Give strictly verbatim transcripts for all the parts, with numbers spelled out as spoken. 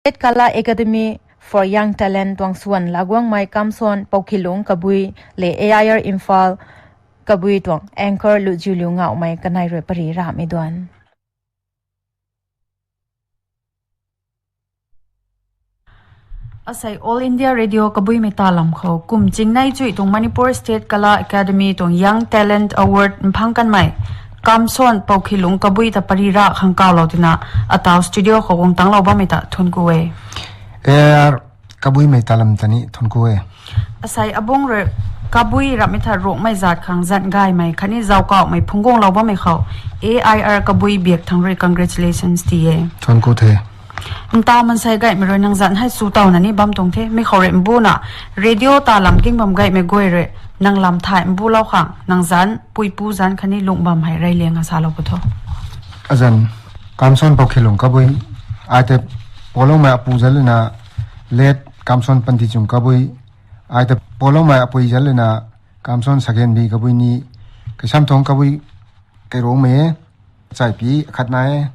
State Kala Academy for Young Talent tuang swan laguangmei Kamson Poukhilung Kabui le A I R Imphal Kabui tuang anchor Lujiuliu Ngauhmei kanei rui pari rahmei duan. Asei All India Radio Kabuimei talam khou kum chingnei chuih tuang Manipur State Kala Academy tuang Young Talent Award mphang kanmei Kamson Poukhilung Kabui ta pari ra khang kawlou tina atau studio khou guang tanglou bammei ta thuanc ku e. A R Kabuimei talam tani thuanc ku e. Asei abung rui Kabui ramhmei tha Ruangmei zat khang zan gaymei khatni zauckauhmei phungc guanglou bammei khou A I R Kabui biak thang rui congratulations ti e. Thuanc ku the. Ntaw mansei gaymei rui nang zan hei su tawna ni bam tuang the. Mi khou rui mbuna radio talam king bam gaymei guay rui nang lam thay mbulou khang nang zan puipu zan khatni lung bam hei reyliang a salou pu tho. Azan, Kamson Poukhilung Kabui, ai tei poloumei apu zat lana, late Kamson Pantichung Kabui, ai tei poloumei apui zat lana, Kamson Sakhenbi Kabui ni, Kaisamthong Kabui, Kairuangmei e, Chaipi khat nai e,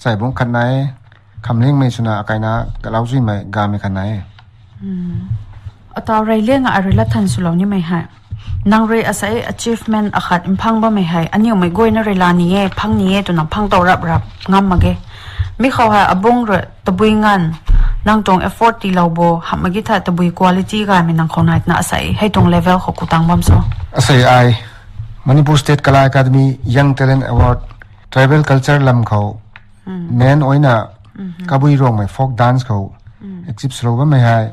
Chaibung khat nai e, Khamlingmei swna akaina Kalauchuimei Gamei khat nai e. Atau reyliang a arui lat than swlou nimei hei nang rui asei achievement akhat mphang bammei hei aniumei guayna rui la ni e, phang ni e twna phang tow rap rap ngam mak ge. Mi khou hei abung rui tabui nganv nang tuang effort tiilou bo, hamh mak ge tha tabui quality gaymei nang khou nai twna asei hei tuang level khou ku tang bam so. Asei ai Manipur State Kala Academy Young Talent Award, tribal culture lam khou, main oina Kabui Ruangmei folk dance khou, exhibit swlou bammei hei,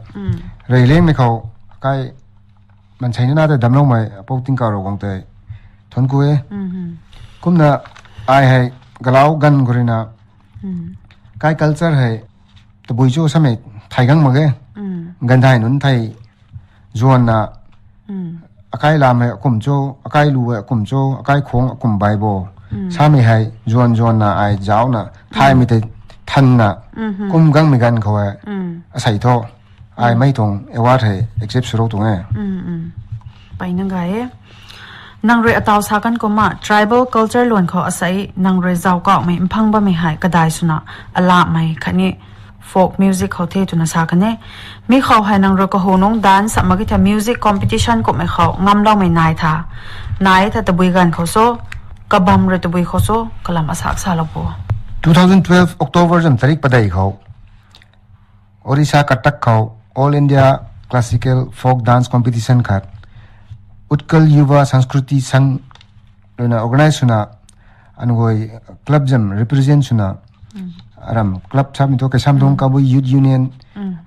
reyliangmei khou, kai mansei nana tei damloumei apou tingkauh rou guang tei thuanc ku e. Kumna ai hei galau ganv khou ruina, kai culture hei tabui cho samei thay gang mak ge. Gandai nunc thei zuanna, akai lam hei akum cho, akai lu hei akum cho, akai khwang akum bai bo samei hei zuan zuanna ai zaucna thaymei tei thanna kum gangmei ganv khou hei asei thu ai mei tuang award hei accept swlou tuang e. Mpeyna gay e. Nang rui atau sa kan kumna tribal culture luan khou asei nang rui zauckauhmei mphang bammei hei kadai swna alamhmei khatni folk music khou the twna sa kan e. Mi khou hei nang rui kahunungc dance hamh mak ge tha music competition kummei khou ngamloumei nai tha, nai tha tabui ganv khou so, kabam rui tabui khou so kalam asak salou pu. Two thousand twelve October zam tarik padeih khou Orissa Cuttack khou All India Classical Folk Dance Competition khat Utkal Yuva Sanskriti Sangh ruina organize swna, anguay club zam represent swna, aram club samei thu Kaisamthong Kabui Youth Union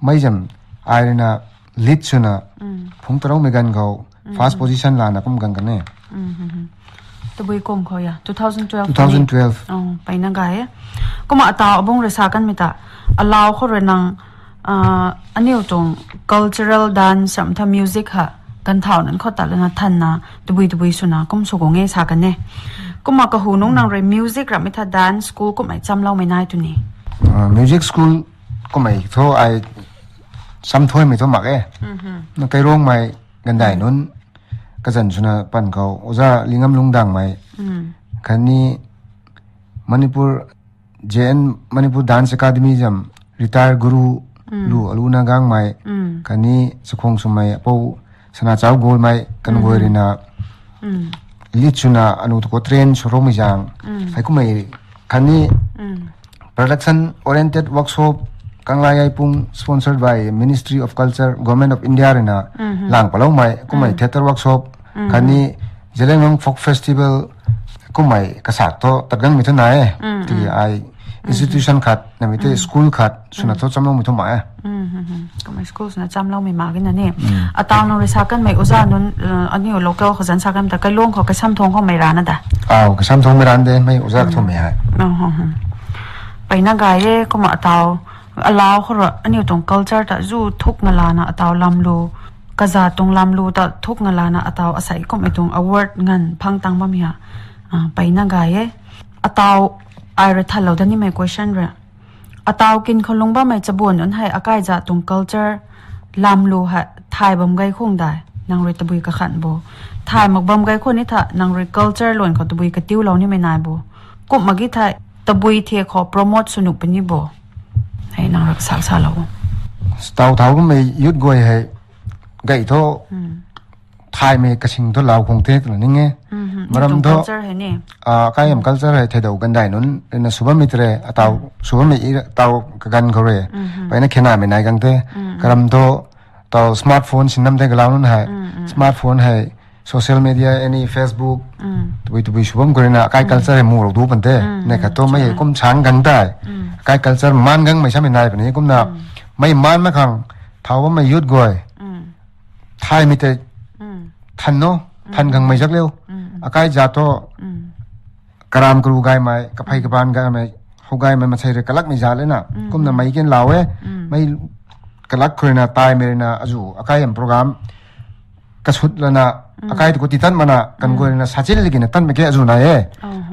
mei zam ai ruina lead swna, phungc taroumei ganv khou first position lana kum gang kan e. Tabui kum khou ya, two thousand twelve. Two thousand twelve. Mpeyna gay e. Kumna atau abung rui sa kanmei ta, alau khou rui nang aniu tuang cultural dance samtha music ha ganthau nunc khou ta lana thanna tabui tabui swna kum sw guang e sa kan e. Kumna kahunungc nang rui music ramhmei tha dance school kummei chamloumei nai tw ni? Music school kummei thu ai cham thuaymei thu mak e. Kairuangmei gandai nunc kazanc swna pan khou oja Lingam Lungdangmei khatni Manipur, J N Manipur Dance Academy zam retire guru Lu Aluna Gangmei khatni chakhwang swmei apou Sana Chao Golmei kanguay ruina lead swna anu tu khou train swroumei zaeng, heikummei khatni production oriented workshop Kangla Yaipung sponsored by Ministry of Culture, Government of India ruina lang paloumei kummei theatre workshop khatni Zeliangrong Folk Festival kummei kasak thu tat gangmei thu nai e. Tiki ai institution khat namei tei school khat swna thu chamloumei thu mak e. Kummei school swna chamloumei mak ge na ni. Atau nang rui sa kanmei oja nunc aniu local khou zanc sa kanmei ta Kailuang khou Kaisamthong khoumei rana da? Aw, Kaisamthongmei rana de, mei oja kathumhmei hei. Mpeyna gay e. Kumna atau alau khou rui aniu tuang culture ta zu thukna lana atau lamlu, kazat tuang lamlu ta thukna lana atau asei kummei tuang award nganv phang tang bam ha. Mpeyna gay e. Atau ai rui thanlou da nimei question rui, atau kin khou lungc bammei chabuan nunc hei akaizat tuang culture lamlu hei thay bam gay khung dai? Nang rui tabui kakhan bo? Thay mak bam gay khou ni tha nang rui culture luan khou tabui katiulou nimei nai bo? Kumna mak ge thei tabui the khou promote sw nuh puni bo? Hei nang rak sak salou. Taw thau bammei youth guay hei gay thu, thaymei kasing thu lau khang the twna ning e. Maram thu, culture hei ni. Ah, kai am culture hei theidou gandai nunc rina sw bammei tei re, ataw sw bammei i taw kaganv khou re. Mpeyna khenamei nai gang the. Karam thu, taw smartphone sinam the galau nunc hei. Smartphone hei, social media, any Facebook, tabui tabui sw bam khou rina, akai culture hei mu rou du pan the. Ne khat thu mei kum sang gang tei. Akai culture man gangmei samei nai puni kumna. Mei man mak khang, thau bammei youth guay. Thaymei tei, than no, than khang mei zak liu. Akai zat thu, karam karu gaymei, kaphey kaban gaymei, hou gaymei masei rui kalakmei zat lena. Kumna mei kin lau e, mei kalak khou rina, taimei rina, azu, akai am program kasut lana, akai tu khou titan mana, kan guay rina, sachil lagina tanmei ke azu nai e.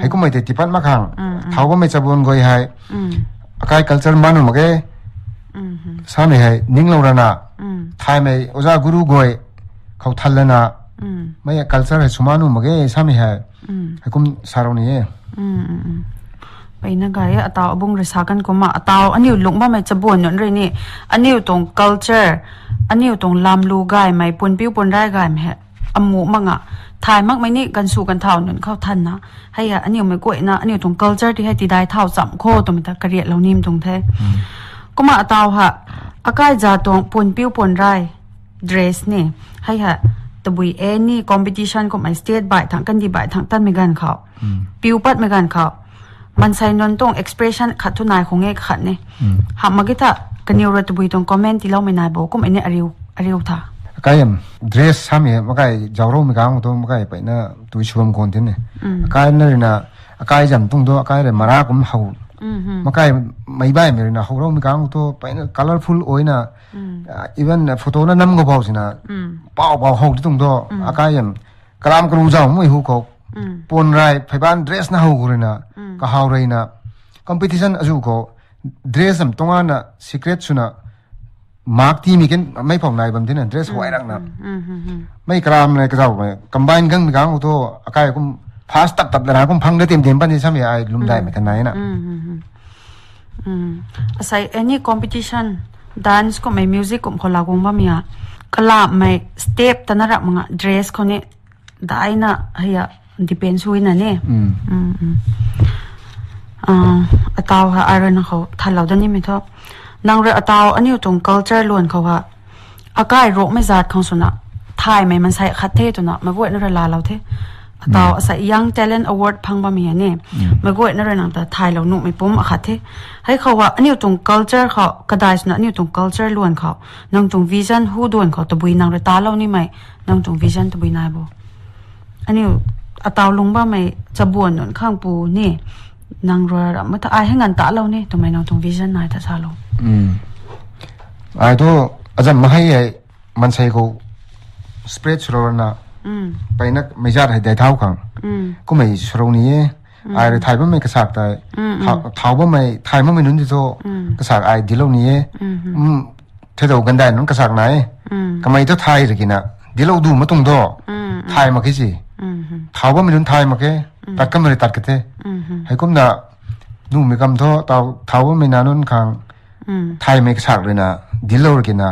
Hei kummei tei tipat mak khang, thau bammei chabuan guay hei, akai culture man nu mak ge, samei hei ninglou rana, thaymei oja guru guay khou than lana, mei culture hei sw man nu mak ge samei hei, hei kum sa rou ni e. Mpeyna gay e, ataw abung rui sa kan kumna, ataw aniu lungc bammei chabuan nunc rui ni, aniu tuang culture, aniu tuang lamlu gaymei, puanpiu puanrai gaymei hei, amu mak nga, thay makmei ni gansu kan thau nunc khou thanna, hei a, aniu mei guayna, aniu tuang culture ti hei tidai thau cham kho twmei ta kariatlou nim tuang the. Kumna ataw ha, akai zat tuang puanpiu puanrai, dress ni, hei ha, tabui e ni competition kummei state baih thangc, kandih baih thangc tanmei ganv khou. Piu patmei ganv khou. Mansei nunc tuang expression khat thu nai khang e khat ni. Hamh mak ge tha, kaniw rui tabui tuang comment tiiloumei nai bo, kummei ni ariu, ariu tha. Akai am dress samei, makai zauc roumei kang thu, makai mpeyna tui sw bam khang the ni. Akai na rina, akai zam tuang thu, akai rui mara kum how. Makai meic baihmei rina how roumei kang thu, mpeyna colorful oina, even photo na nam khou bau sina, bau bau how ti tuang thu, akai am karam karu zauc mei hu khou, puanrai, pheyban dress na how khou rina, kahaw ruina, competition azu khou, dress am tuang ana secret swna, mark timei ken mei phou nai bam tina, dress huay rakna. Mei karam na kazauhmei combine gangmei kang thu, akai kum fast tap tap lana kum phang da tim tim pan ni samei ai lwmdaihmei tha naina. Asei any competition, dance kummei, music kum khou laa guang bammei a, kalamhmei step tana rap mak nga, dress khou ni daina hei a, depend swna ni. Ataw ha ai rui nang khou thanlou da nimei thu, nang rui ataw aniu tuang culture luan khou ha, akai Rongmei zat khang swna thaymei mansei khat the twna meic guayna rui laalou the. Ataw asei Young Talent Award phang bammei a ni, meic guayna rui nang ta thaylou nuhmei pum akhat the. Hei khou ha aniu tuang culture khou kadai swna, aniu tuang culture luan khou, nang tuang vision hu duan khou tabui nang rui talou nimei, nang tuang vision tabui nai bo? Aniu ataw lungc bammei chabuan nunc khang pu ni, nang rui ram ma tha ai hei nganv talou ni twmei nang tuang vision nai tha salou. Ai thu azam mahei hei mansei khou spread swlou rana, mpeyna meic zat hei dei thau khang, kummei swlou ni e. Ai rui thay bammei kasak tei, thau bammei thay makmei nunc ti thu, kasak ai dinclou ni e. Theidou gandai nunc kasak nai, kamei thu thay rakina, dinclou du ma tuang thu, thay mak khe si. Thau bammei nunc thay mak khe, tat kamei rui tat ka the. Heikumna, nuhmei kam thu, thau bammei na nunc khang, thaymei kasak ruina, dinclou rakina,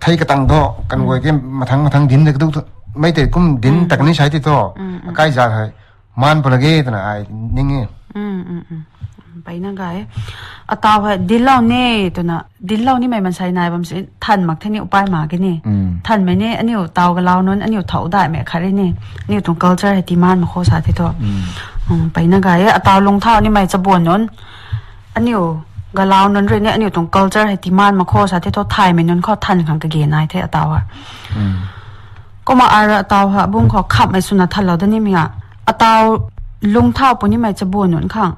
thei katang thu kan guay ke mathang mathang dinc de kadu, mei tei kum dinc tak ni sai ti thu, akai zat hei maan pala ge twna ai ning e. Mpeyna gay. Ataw hei dinclou ni twna, dinclou nimei mansei nai bam si, than mak the ni upai mak ge ni. Thanmei ni aniu taw galau nunc, aniu thau daihmei khat rui ni, aniu tuang culture hei tii maan mak khou sa the thu. Mpeyna gay e, ataw lungc thau nimei chabuan nunc, aniu galau nunc rui ni aniu tuang culture hei tii maan mak khou sa the thu, thaymei nunc khou than khang kage nai the ataw a. Kumna ai rui ataw ha bung khou khamhmei swna thanlou da nimei a, ataw lungc thau pu nimei chabuan nunc khang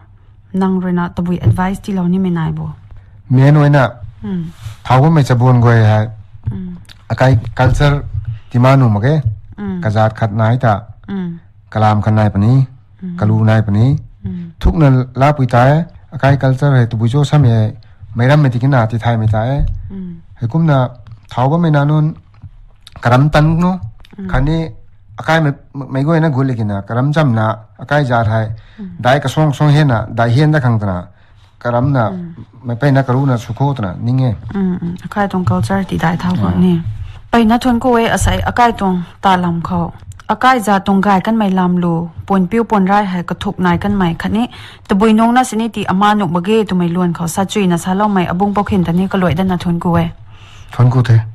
nang ruina tabui advice tiilou nimei nai bo? Main oina, thau bammei chabuan guay hei, akai culture tii maan nu mak ge, kazat khat nai ta, kalam khat nai puni, kalu nai puni, thukna lapui ta e, akai culture hei tabui cho samei hei, meic rammei tikina tithaymei ta e. Heikumna, thau bammei na nunc, karam tan nu, khatni, akai mei, meic guayna gut lakina, karam chamna, akai zat hei, dai kasuang suang hena, dai hen da khang twna, karamna, mei peyna karuna sw kho twna ning e. Akai tuang culture ti dai thau khou ni. Peyna thuan ku e asei akai tuang ta lam khou. Akai za tuang gay kanmei lam lu, puan piu puan rai hei kathuk nai kanmei khatni, tabui nungna sini ti ama nuh mak ge twmei luan khou sa chuina saloumei abung pou khin ta ni kaluai dana thuan ku e. Thuan ku the.